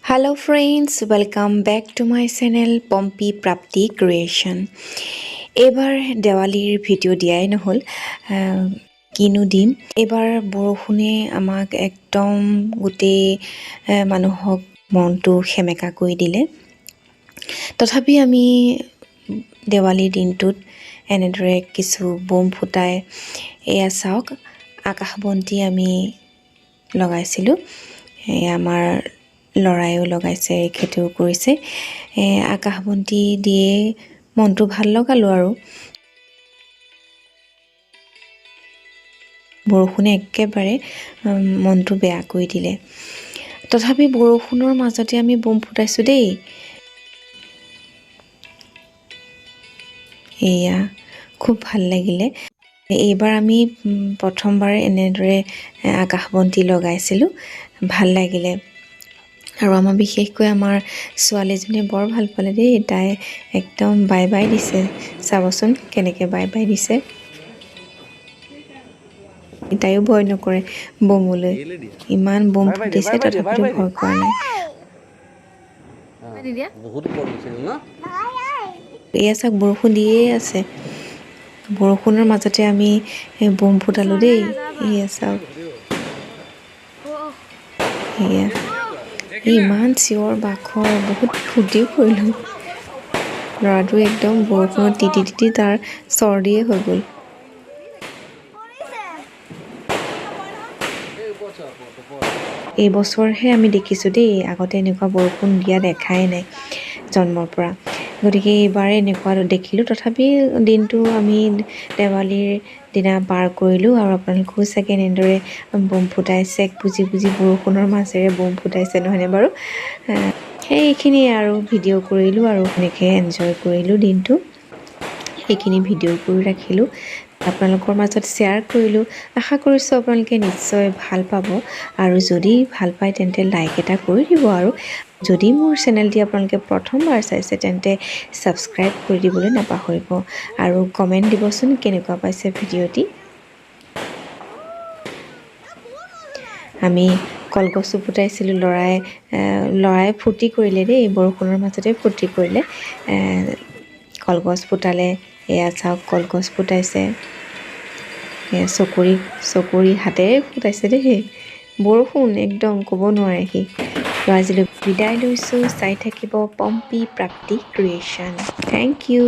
Hello friends, welcome back to my channel Pompi Prapti creation. এইবাৰ দেৱালীৰ video' দিয়াই নহ'ল। কিনো দিম? এইবাৰ বৰষুণে আমাক একদম গোটেই মানুহক মনটো সেমেকা কৰি দিলে। তথাপি আমি দেৱালীৰ দিনটোত এনেদৰে কিছু বোম ফুটাই, এয়া চাওক, আকাশ বন্তি আমি লগাইছিলোঁ। এয়া আমাৰ ল'ৰায়ো লগাইছে, এখেতেও কৰিছে। আকাশ বন্তি দিয়ে মনটো ভাল লগালোঁ আৰু বৰষুণে একেবাৰে মনটো বেয়া কৰি দিলে। তথাপি বৰষুণৰ মাজতে আমি বোম ফুটাইছোঁ দেই। এয়া খুব ভাল লাগিলে। এইবাৰ আমি প্ৰথমবাৰ এনেদৰে আকাশ বন্তি লগাইছিলোঁ, ভাল লাগিলে। আৰু আমাৰ বিশেষকৈ আমাৰ ছোৱালীজনীয়ে বৰ ভাল পালে দেই। তাই একদম বাই বাই দিছে, চাবচোন কেনেকৈ বাই বাই দিছে। তাইও ভয় নকৰে বোমলৈ, ইমান বোম ফুটিছে তথাপিতো ভয় কৰা নাই। এয়া চাওক, বৰষুণ দিয়ে আছে, বৰষুণৰ মাজতে আমি বোম ফুটালোঁ দেই। এয়া চাওক, এয়া ইমান চিঞৰ বাখৰ, বহুত ফূৰ্তিও কৰিলোঁ। ল'ৰাটো একদম বৰষুণত তিতি তিতি তাৰ চৰ্দিয়ে হৈ গ'ল। এইবছৰহে আমি দেখিছোঁ দেই, আগতে এনেকুৱা বৰষুণ দিয়া দেখাই নাই জন্মৰ পৰা। গতিকে এইবাৰ এনেকুৱা দেখিলোঁ। তথাপি দিনটো আমি দেৱালীৰ দিনা পাৰ কৰিলোঁ। আৰু আপোনালোকেও চাগে এনেদৰে বোম ফুটাইছে, বুজি বুজি বৰষুণৰ মাজেৰে বোম ফুটাইছে, নহয়নে বাৰু? সেইখিনিয়ে আৰু ভিডিঅ' কৰিলোঁ আৰু এনেকৈ এনজয় কৰিলোঁ দিনটো। সেইখিনি ভিডিঅ' কৰি ৰাখিলোঁ, আপোনালোকৰ মাজত শ্বেয়াৰ কৰিলোঁ। আশা কৰিছোঁ আপোনালোকে নিশ্চয় ভাল পাব, আৰু যদি ভাল পায় তেন্তে লাইক এটা কৰি দিব। আৰু যদি মোৰ চেনেলটি আপোনালোকে প্ৰথমবাৰ চাইছে তেন্তে ছাবস্ক্ৰাইব কৰি দিবলৈ নাপাহৰিব, আৰু কমেণ্ট দিবচোন কেনেকুৱা পাইছে ভিডিঅ'টি। আমি কলগছো ফুটাইছিলোঁ, ল'ৰাই ফূৰ্তি কৰিলে দেই, বৰষুণৰ মাজতে ফূৰ্তি কৰিলে, কলগছ ফুটালে। এয়া চাওক, কলগছ ফুটাইছে, চকৰি চকৰি হাতেৰে ফুটাইছে দেই। বৰষুণ একদম ক'ব নোৱাৰে সি। আজিলৈ বিদায় লৈছোঁ, চাই থাকিব পম্পী প্ৰাপ্তি ক্ৰিয়েশ্যন। Thank you.